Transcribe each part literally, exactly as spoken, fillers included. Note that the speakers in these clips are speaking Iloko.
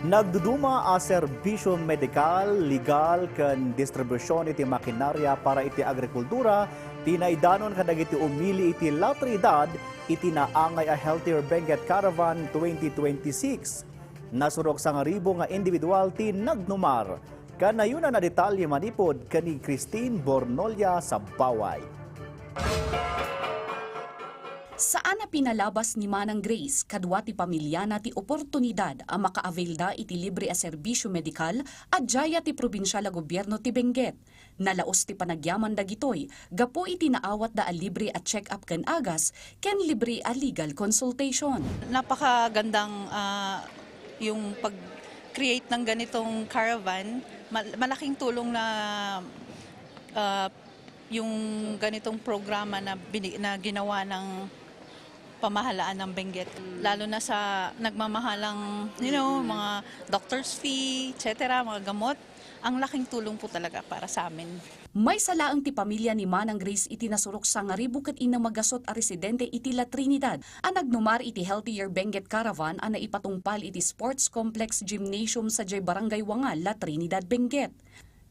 Nagduduma a serbisyo medikal, legal, ken distribusion iti makinarya para iti agrikultura ti naidanon kadagiti umili iti La Trinidad iti naangay a Healthier Benguet Caravan twenty twenty-six. Nasurok sangaribu nga individual ti nagdumar. Kanayon a detalye manipud ken ni Christine Bornolia Sabaway. Saan a pinalabas ni Manang Grace kadua ti pamiliana ti oportunidad a makaavailda iti libre a serbisyo medikal a diay ti probinsial a gobierno ti Benguet. Nalaus ti panagyaman dagitoy gapu iti naawatda a libre a check-up ken agas ken libre a legal consultation. Napakagandang, ah, yung pag-create ng ganitong caravan. Mal-, malaking tulong na, ah, yung ganitong programa na bini-, na ginawa ng pamahalaan ng Benguet. Lalo na sa nagmamahalang, you know, mga doctor's fee, et cetera, mga gamot. Ang laking tulong po talaga para sa amin. Maysa laeng ti pamilya ni Manang Grace iti nasurok sangaribu ket innem a gasut a residente iti La Trinidad a nagdumar iti Healthier Benguet Caravan a naipatungpal iti Sports Complex Gymnasium sadiay Barangay Wangal, La Trinidad, Benguet.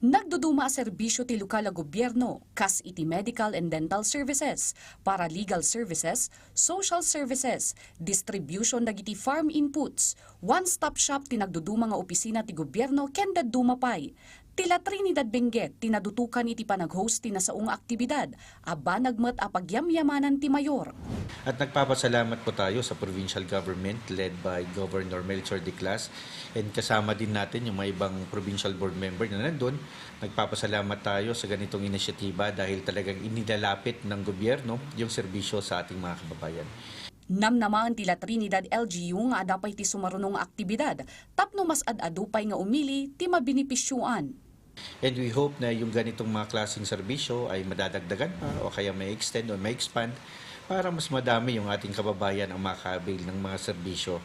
Nagduduma a serbisyo ti lokal a gobierno, kas iti medical and dental services, paralegal services, social services, distribution dagiti farm inputs, one-stop shop ti nagduduma nga opisina ti gobierno ken dadduma pay. Ti La Trinidad Benguet ti nadutokan iti panag-host ti nasao nga aktibidad a banag met a pagyamyamanan ti mayor. At nagpapasalamat po tayo sa provincial government led by Governor Melchor Declas, and kasama din natin yung mga ibang provincial board member na nandun. Nagpapasalamat tayo sa ganitong inisyatiba dahil talagang inilalapit ng gobyerno yung serbisyo sa ating mga kababayan. Namnamaen ti La Trinidad L G U nga adda pay ti sumaruno nga aktibidad tapno mas ad-adu pay nga umili ti mabenepisioan. And we hope na yung ganitong mga klaseng serbisyo ay madadagdagan pa o kaya may extend o may expand para mas madami yung ating kababayan ang maka-avail ng mga serbisyo,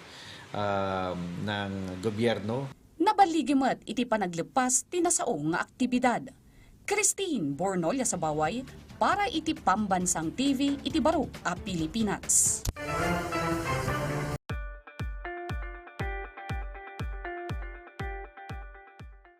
um, ng gobyerno. Naballigi met iti panagleppas ti nasao nga aktibidad. Christine Bornolia Sabaway para iti Pambansang T V iti Barok a Pilipinas.